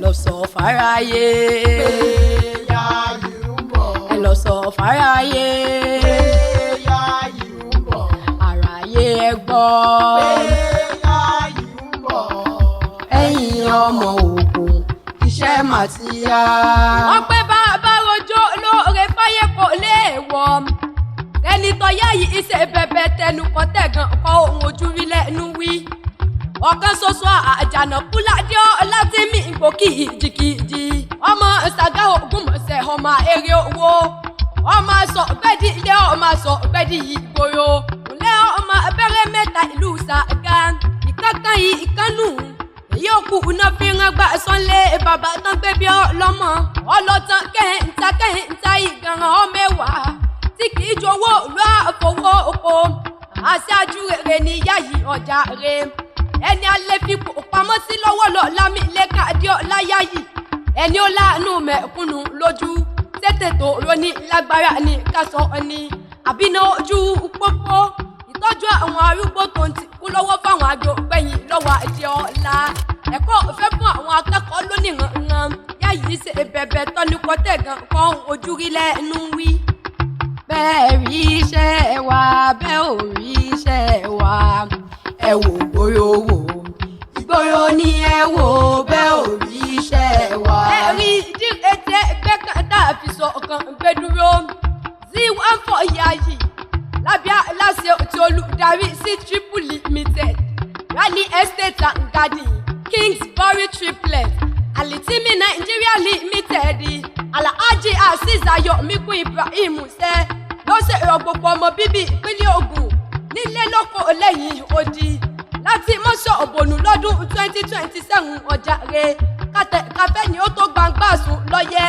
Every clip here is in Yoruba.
Lọ sọ fáráyé. Pé Yáyì ń bọ̀. Ẹ lọ sọ fáráyé. Pé Yáyì ń bọ̀. Àráyé ẹ gbọ́. Pé Yáyì ń bọ̀. Ẹ̀yin ọmọ Ògùn, iṣẹ́ mà ti yá. Wọ́n pẹ́ bá rojọ́ lóore fáyé kò léèwọ̀. Ẹni tọ́yá yìí ṣe bẹ̀bẹ̀ tẹnu kọ́ tẹ̀gàn kọ́ ohun ojú rí lẹ́nu wí. Ọ̀kan ṣoṣo àjànàkú ládé ọlátìmí ìgbò kìjìkìjì. Ọmọ ṣàgá Ògúnmọ̀ṣẹ́, ọmọ èrè owó. Ọmọ sọ bẹ́ẹ̀dì ilé, ọmọ sọ bẹ́ẹ̀dì ìgboro. Ǹlẹ́ ọmọ abẹ́rẹ́ mẹ́ta ìlú Ṣàgá. Ìkankan yìí ìkànnù èyí òkú iná fi rán gbà sọ́nlé bàbá tán gbé bí ọlọ́mọ. Ọlọ́tàn kẹ́hìntà kẹ́hìntà ìgànràn ọmẹwàá tí kì í jowó ìlú àfọwọ́ oko. Aṣáájú rere ni Yáyì ọjà re. Ẹni alẹ́ fi pamọ́ sí lọ́wọ́ lọ lámì lẹ́ka Adéọlá Yáyì. Ẹni ó láàánú mẹ̀kúnnù lójú. Tètè tó roni lágbára ní kásọ̀ ni. Àbínà ojú pópó. Ìtọ́jú àwọn arúgbó tó ń ti kú lọ́wọ́ fáwọn àjò gbẹ̀yìn lọ́wọ́ Adéọlá. Ẹ̀kọ́ ọ̀fẹ́ fún àwọn akẹ́kọ̀ọ́ lónìí-ràn-ràn. Yáyì ṣe bẹ̀bẹ̀ tọ́nukọ́tẹ̀gàn kan ojú rí lẹ́nu wí. Bẹ́ẹ̀ rí iṣẹ́ wa, bẹ́ẹ̀ ò rí iṣẹ́ wa, ẹ wò gbòòrò wò. Ìgboro ni ẹ wò, bẹ́ẹ̀ ò rí iṣẹ́ wa. Ẹ rí ìdíje tí ẹgbẹ́ kan tá a fi sọ ọ̀kan gbé dúró. Z14 Yáyì lábẹ́ aláṣẹ tí olùdarí sí Triple Limited, Rally Estate and Garden, Kingsbury Triplet, Alitimi Nigeria Limited, Alhaji Azeez Ayọ̀míkún Ibrahim ṣe ló ṣe rọ gbogbo ọmọ bíbí ìpínlẹ̀ Ògùn nílé lóko lẹ́yìn odi láti mọ́ṣọ́ òbònú lọ́dún 2027 ọjà rẹ̀ kàtẹ́ káfẹ́ ni ó tó gbangba sùn lọ́yẹ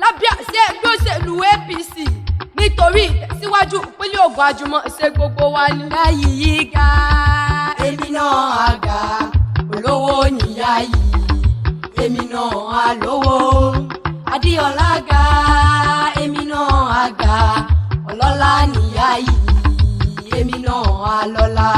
lábẹ́ àṣẹ ẹgbẹ́ òṣèlú APC nítorí ìtẹ̀síwájú ìpínlẹ̀ Ògùn àjùmọ̀ ṣe gbogbo wa ni. Yáyì yìí ga, èmi náà á ga, olówó ni Yáyì, èmi náà á lówó. Adéọlá ga, èmi náà á ga, ọlọ́lá ni Yáyì, èmi náà á lọ́lá.